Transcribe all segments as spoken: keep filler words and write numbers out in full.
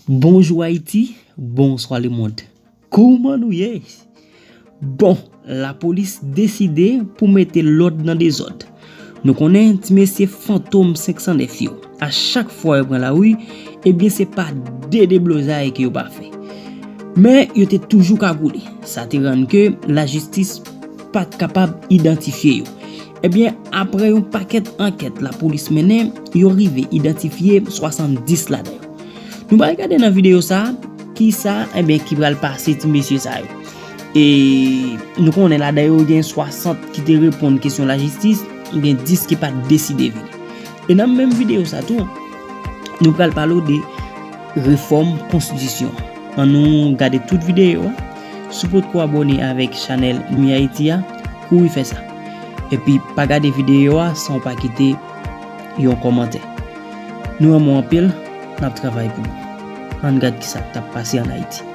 Bonjou Ayiti, bonswa lemonn. Kouman nou ye? Bon, lapolis deside pou mete lòd nan dezòd. Nou konnen ti mesye fantom senk san nèf yo, a chak fwa yo pran lari, ebyen se pa de deblozay ke yo pa fè. Men yo te toujou kagoule. Sa te rann ke lajistis pa t kapab idantifye yo. Ebyen, apre yon pakèt ankèt lapolis mennen, yo rive idantifye swasanndis ladan yo. Nou pral gade nan videyo sa a, kisa, ebyen, ki pral pase ti mesye sa yo. E nou konnen ladan yo gen swasant ki te reponn kesyon lajistis, gen dis ki pa t deside vini. E nan menm videyo sa tou, nou pral pale w de refòm konstitisyon. Ann nou gade tout videyo a. Si w potko abòne avèk chanèl Limyè Ayiti a, kouri fè sa. Epi pa gade videyo a san w pa kite yon kòmantè. Nou renmen w anpil, n ap travay pou nou. Ann gad kisa k t ap pase ann Ayiti.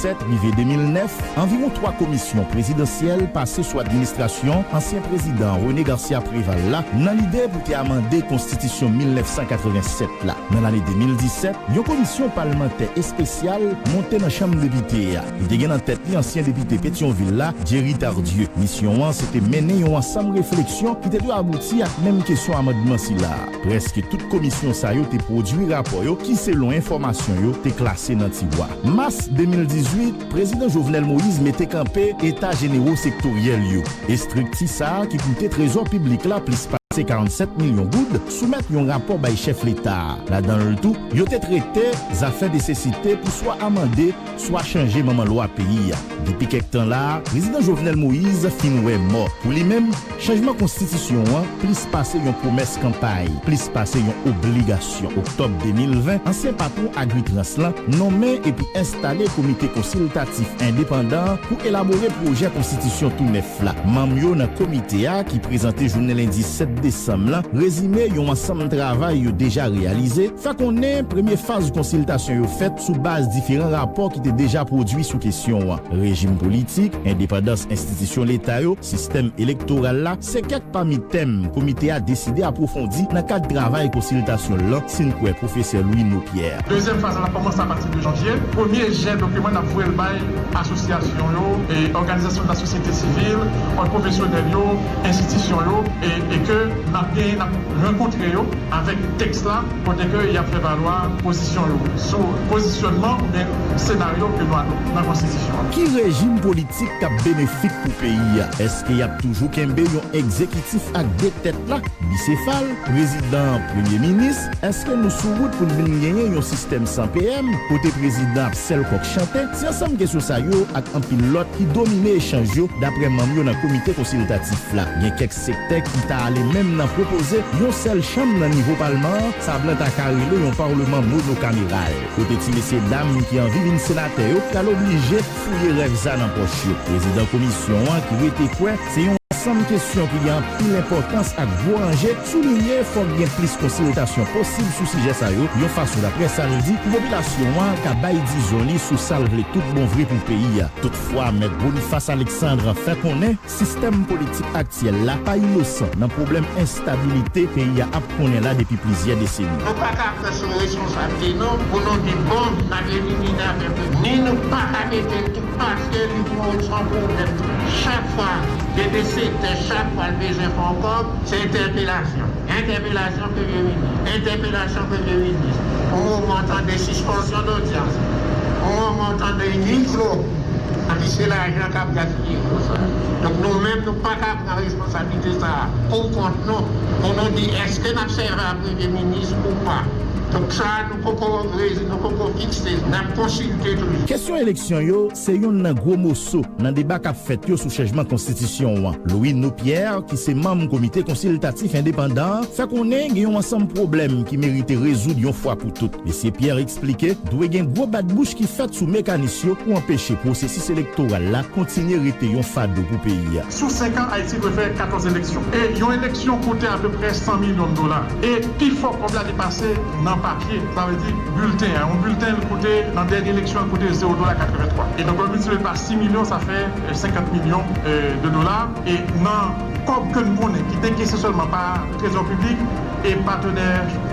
Sèt rive de mil nèf, anviwon twa komisyon prezidansyèl pase sou administrasyon ansyen prezidan René Garcia Préval la nan lide pou te amande konstitisyon mil nèf san katreven sèt la. Nan lane de mil disèt, yon komisyon palmantè espesyal monte nan Chanm Depite a. Li te gen nan tèt li ansyen depite Petyonvil la, Jerry Tardieu. Misyon an se te mennen yon ansanm refleksyon ki te dwe abouti ak menm kesyon amandman sila a. Prèske tout komisyon sa yo te pwodui rapò yo ki, selon enfòmasyon yo, te klase nan tiwa. Mas de mil dizuit, Prezidan Jovenel Moïse mete kanpe Eta Jenewo Sektoryèl yo. Estrikti sa a, ki koute trezò piblik la plis pase karannsèt milyon goud, soumèt yon rapò bay chèf Leta a. Ladan l tou, yo te trete zafè nesesite pou swa amande, swa chanje manman lwa peyi a. Depi kèk tan la a, Prezidan Jovenel Moïse fin wè mò. Pou li menm, chanjman konstitisyon an plis pase yon pwomès kanpay, plis pase yon obligasyon. Oktòb de mil ven, ansyen patwon Agritrans lan nonmen epi enstale Komite Konsiltatif Endepandan pou elabore pwojè konstitisyon tou nèf la. Manm yo nan komite a, ki prezante jounen lendi sèt desanm lan, rezime yon ansanm travay yo deja reyalize, fè konnen premye faz konsiltasyon yo fèt sou baz diferan rapò ki te deja pwodui sou kesyon an. Rejim politik, endepandans enstitisyon Leta yo, sistèm elektoral la, se kèk pami tèm komite a deside apwofondi nan kad travay konsiltasyon l lan, si n kwè pwofesè Louis Nopierre. Dezyèm faz la ap kòmanse apati de janvye. Premye jen dokiman n ap voye l bay asosyasyon yo, e òganizasyon de lasosyete sivil, òd pwofesyonèl yo, enstitisyon yo, e, e ke n ap genyen, n ap rankontre yo avèk tèks la, kote ke y ap fè valwa pozisyon yo sou pozisyònman oubyen senaryo ke nou adopte nan konstitisyon an. Ki rejim politik k ap benefik pou peyi a? Èske y ap toujou kenbe yon egzekitif ak de tèt la, bisefal, prezidan, premye minis? Èske nou sou wout pou n vin genyen yon sistèm san P M, kote prezidan ap sèl kòk chante? Se ansanm kesyon sa yo ak anpil lòt ki domine echanj yo, daprè manm yo nan komite konsiltatif la. Gen kèk sektè ki ta ale menm nan pwopoze yon sèl chanm nan nivo palman an, sa blan ta ka rele yon pawleman monokameral, kote ti mesye dam ki anvi vin senatè yo pral oblije fouye rèv sa nan pòch yo. Prezidan komisyon an, ki rete kwè se yon ansanm kesyon ki gen anpil enpòtans ak gwo anje, soulinye fòk gen plis konsiltasyon posib sou sijè sa yo, yon fason, daprè sa l di, pou popilasyon an ka bay dizon li sou sa l vle tout bon vre pou peyi a. Toutfwa, Mèt Boniface Alexandre fè konnen sistèm politik aktyèl la pa inosan nan pwoblèm enstabilite peyi a ap konnen la depi plizyè deseni. Nou pa ka pran sou responsablite nou pou nou di, bon, n ap elimine afè peyi. Ni nou pa ka mete l tou paske li pou yon pwoblèm. Chak fwa gen de sektè, chak fwa l bezwen fè yon kòb, se entèpelasyon. Entèpelasyon premye minis. Entèpelasyon premye minis. Yon moman w tande sispansyon dodyans. Yon moman w tande huis clos. Epi se lajan k ap gaspiye konsa. Donk nou menm nou pa ka pran responsablite sa a pou kont nou, pou nou di èske n ap sèvi a premye minis ou pa. Donk sa a nou poko, nou poko fikse, n ap konsilte toujou. Kesyon eleksyon yo se youn nan gwo moso nan deba k ap fèt yo sou chanjman konstitisyon an. Louis Nopierre, ki se manm Komite Konsiltatif Endepandan an, fè konnen gen yon ansanm pwoblèm ki merite rezoud yon fwa pou tout. Mesye Pierre eksplike, dwe gen gwo bat bouch ki fèt sou mekanis yo pou anpeche pwosesis elektoral la kontinye rete yon fado pou peyi a. Sou senk an, Ayiti dwe fè katòz eleksyon. E yon eleksyon koute apeprè san milyon dola. E pifò kòb la depase nan papye, sa vle di bilten an. Yon bilten, l koute, nan dènye eleksyon, l koute zewo dola katrevenntwa. E donk, lè w miltipliye l pa sis milyon, sa fè, eh, senkant milyon, eh, de dola. E nan kòb ke n konnen ki te kese sèlman pa trezò piblik, e patenè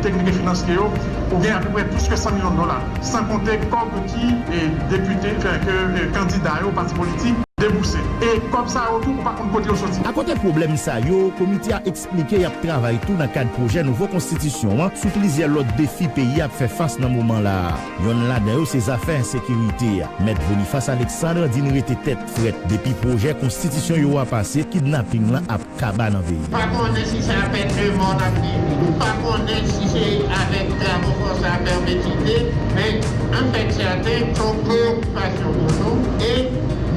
teknik e finansye yo, ou gen apeprè plis ke san milyon dola, san konte kòb ki e, depite, fè ke e, kandida yo, pati politik, debouse. E kòb sa yo tou, ou pa konn kote yo soti. Akote pwoblèm sa yo, komite a eksplike y ap travay tou nan kad pwojè nouvo konstitisyon an sou plizyè lòt defi peyi a ap fè fas nan moman la a. Yonn ladan yo se zafè ensekirite a. Mèt Boniface Alexandre di n rete tèt frèt. Depi pwojè konstitisyon yo a pase, kidnaping lan ap kaba nan peyi a. Pa konnen si se apèn de mò n ap viv, pa konnen si se avèk travo fòse a pèpetite, men yon fèt sèten, se yon preyokipasyon pou nou e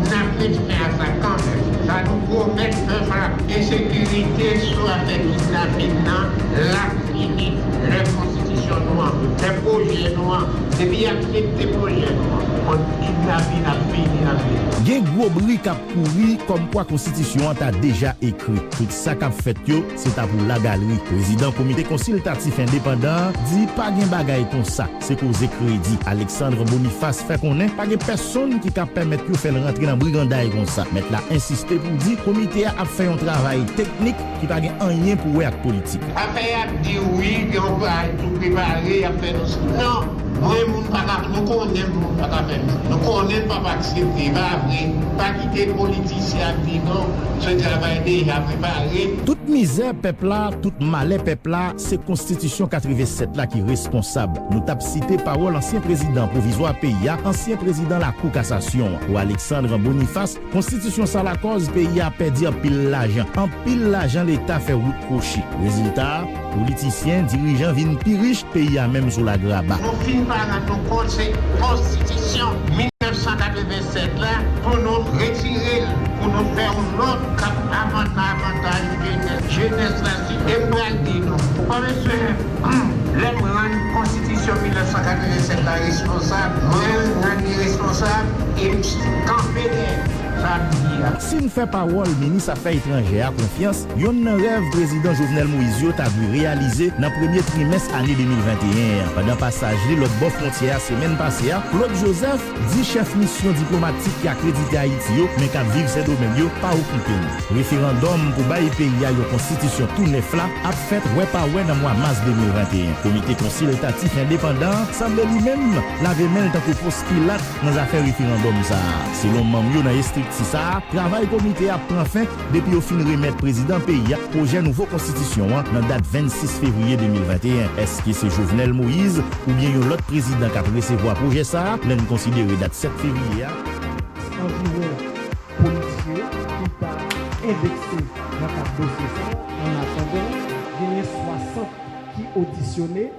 n ap met fen a sa kanmenm. Sa nou pwomèt pèp la, ensekirite sou afè kidnaping nan, l ap fini. Lè konstitisyon nou an, lè pwojè nou an, depi y aksepte pwojè nou an, kont kidnaping ap fini, ap fini. Gen gwo bri k ap kouri kòmkwa konstitisyon an ta deja ekri. Tout sa k ap fèt yo, se ta pou lagalri. Prezidan Komite Konsiltatif Endepandan an di pa gen bagay konsa, se koze kredi. Alexandre Boniface fè konnen pa gen pèsonn ki ka pèmèt yo fè l rantre nan briganday konsa. Mèt la ensiste pou di komite a ap fè yon travay teknik ki pa gen anyen pou wè ak politik. Afè y ap di wi, gen yon bagay tou prepare, y ap fè nou. Non, mwen, moun pa ka, nou konnen moun pa ka fè m. Nou konnen n p ap aksepte, e pa vre. Pa kite politisyen ap di non, se travay deja prepare. Tout mizè pèp la, tout malè pèp la, se konstitisyon katreven sèt la ki responsab. Nou t ap site pawòl ansyen prezidan pwovizwa peyi a, ansyen prezidan Lakou Kasasyon an. Pou Alexandre Boniface, konstitisyon sa lakòz peyi a pèdi anpil lajan. Anpil lajan Leta fè wout kwochi. Rezilta a, politisyen, dirijan vin pi rich, peyi a menm sou lagraba. Nou fin pa rann nou kont se konstitisyon mil nèf san katreven sèt la pou nou retire l, pou nou fè yon lòt k ap avan-, avantaj jenès, jenès la. Si, e m pral di nou, ou pa bezwen, lè m rann konstitisyon mil nèf san katreven sèt la responsab, mwen rann li responsab e m kanpe dèyè sa m di a. Si n fè pawòl minis afè etranjè a konfyans, yonn nan rèv prezidan Jovenel Moïse yo ta dwe reyalize nan premye trimès ane de mil venteyen an. Pandan pasaj li lòt bò fwontyè a semèn pase a, Claude Joseph di chèf misyon diplomatik ki akredite Ayiti yo, men k ap viv Sendomeng yo, pa okipe n. Referandòm pou bay peyi a yon konstitisyon tou nèf la ap fèt wè pa wè nan mwa mas de mil venteyen. Komite Konsiltatif Endepandan an sanble li menm lave men l tankou Pons Pilat nan zafè referandòm sa a. Selon manm yo nan estrikti sa a, travay komite a ap pran fen depi yo fin remèt prezidan peyi a pwojè nouvo konstitisyon an nan dat vennsis fevriye de mil venteyen. Èske se Jovenel Moïse oubyen yon lòt prezidan k ap resevwa pwojè sa a lè n konsidere dat sèt fevriye a? Anviwon polisye ki ta endekse nan kad dosye sa a, an atandan, genyen swasant ki odisyone,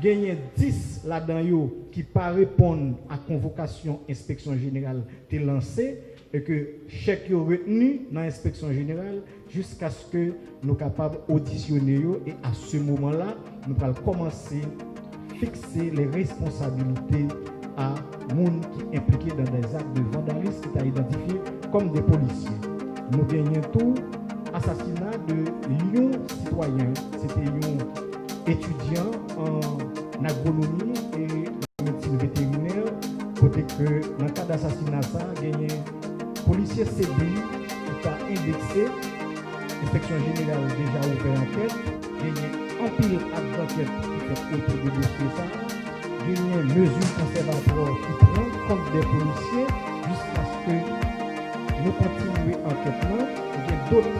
genyen dis ladan yo ki pa reponn a konvokasyon enspeksyon jeneral te lanse e ke chèk yo retni nan enspeksyon jeneral jiskaske nou kapab odisyone yo e a se moman la, nou pral kòmanse fikse les responsabilités a moun ki enplike dans des actes de vandalisme ki ta idantifye kòm de polisye. Nou genyen tou asasina de yon sitwayen, se te yon etidyan an agwonomi e medsin veterinè, kote ke nan kad asasina sa, genyen polisye C B I ki ta endekse. Enspeksyon jeneral deja ouvè ankèt. Genyen anpil ak dankèt ki fèt otou de dosye sa a. Genyen mezi konsèvatwa ki pran kont de polisye jiskaske nou kontinye ankèt lan. Gen dòt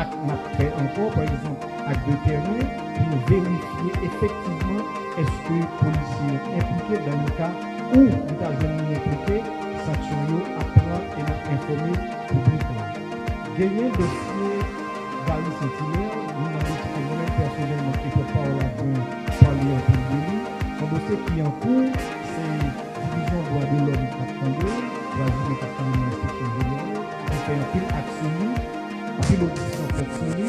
ak n ap fè ankò, pa egzanp, ak de tèren pou nou verifye efektivman èske polisye yo enplike. Dan le ka ou nou ta jwenn li enplike, sanksyon yo ap pran e n ap enfòme piblik la. Genyen dosye Gary Saint-Hilaire, nou mande ki te mwen menm pèsonèlman ki pòtpawòl adjwen pale anpil de li. Yon dosye ki an kou, se Divizyon Dwa de Lòm k ap tande l, Dwa Imen k ap tande l nan Enspeksyon Jeneral, nou fè anpil ak sou li, anpil odisyon fèt sou li,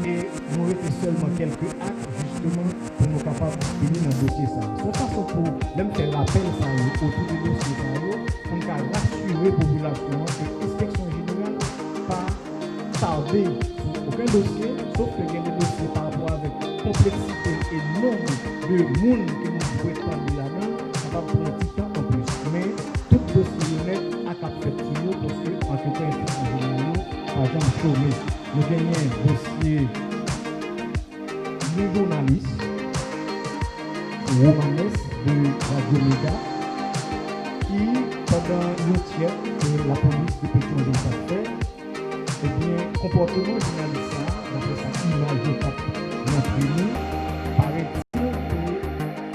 e nou rete sèlman kèlke ak, jisteman, pou nou kapab fini nan dosye sa a. Se yon fason pou, lè m fè rapèl sa yo, otou de dosye sa yo, pou n ka rasire popilasyon an ke Enspeksyon Jeneral pa tade sou okenn dosye, sof ke gen de dosye pa rapò avèk konpleksite e nonb de moun ke nou dwe tande ladan l, sa va pran ti tan anplis. Men, tout dosye yo nèt ak ap fèt sou yo, paske anketè enspeksyon jeneral yo pa janm chome. Nou genyen dosye Yon jounalis, Romanes de Radio Mega, ki, pandan yon tyèk ke lapolis de Petyonvil t ap fè, ebyen, konpòteman jounalis sa a, daprè sa imaj yo t ap montre nou, parèt-il, te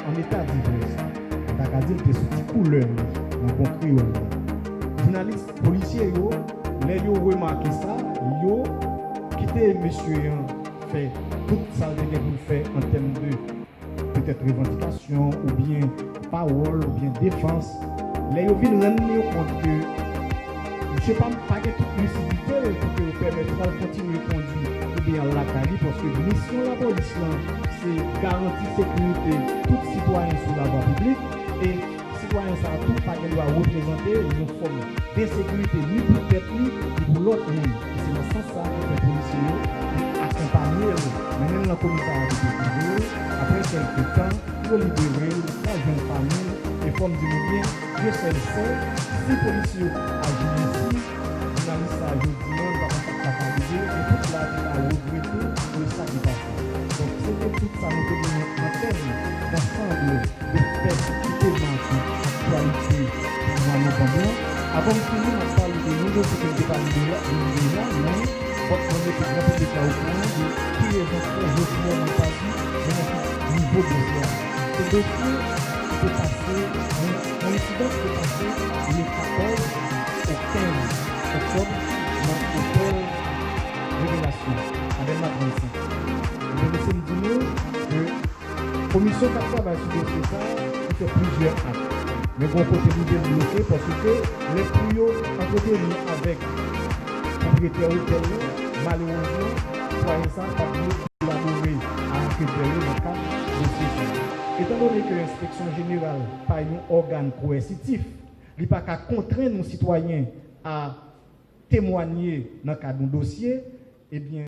an eta d'ivrès. Nou ta ka di l te sou ti koulè li, nan bon kreyòl la. Jounalis, polisye yo, lè yo remake sa, yo kite mesye an fè tout sa l te gen pou l fè an tèm de petèt revandikasyon oubyen pawòl oubyen defans. Lè yo vin rann yo kont ke misye pa, pa gen tout lisidite pou ke yo pèmèt l al kontinye kondui oubyen al lakay li, paske misyon lapolis lan se garanti sekirite tout sitwayen sou lavwa piblik, e sitwayen sa a tou pa gen dwa reprezante yon fòm de ensekirite ni pou tèt li, ni pou lòt moun. E se nan sans sa a ki fè polisye yo te akonpanye l, mennen l nan komisarya de Petyonvil. Apre kèlke tan, yo libere l, l al jwenn fanmi l, e fò m di nou byen, Dye sèl sè, si polisye yo aji ensi, jounalis sa a jodi a, m pa konn sa k ta ka rive, e tout la te ka regrete de sa ki pase. Donk, se te tout sa nou te genyen an tèm dansanm de fè ki te make aktyalite pou mwa novanm lan. Avan m fini, m ap pale de yon dosye ke m te pale de la, de li deja, men fòk mwen mete gran piblik la okouran de ki rezon k fè jodi a mwen pa di nan ki nivo dosye a. Se dosye ki te pase, yon, yon ensidan ki te pase le katòz o kenz oktòb nan otèl Revelasyon, Adelma trannsenk. Ebyen, lese m di nou ke komisyon k ap travay sou dosye sa a, li fè plizyè ak. Men gon kote li debloke paske lè pou yo antreteni avèk pwopriyetè otèl la, malerezman, sitwayen sa a pa t vle kolabore a anketè yo nan kad dosye sa a. Etandone ke enspeksyon jeneral pa yon ògàn koèsitif, li pa ka kontrenn yon sitwayen a temwanye nan kad yon dosye, ebyen,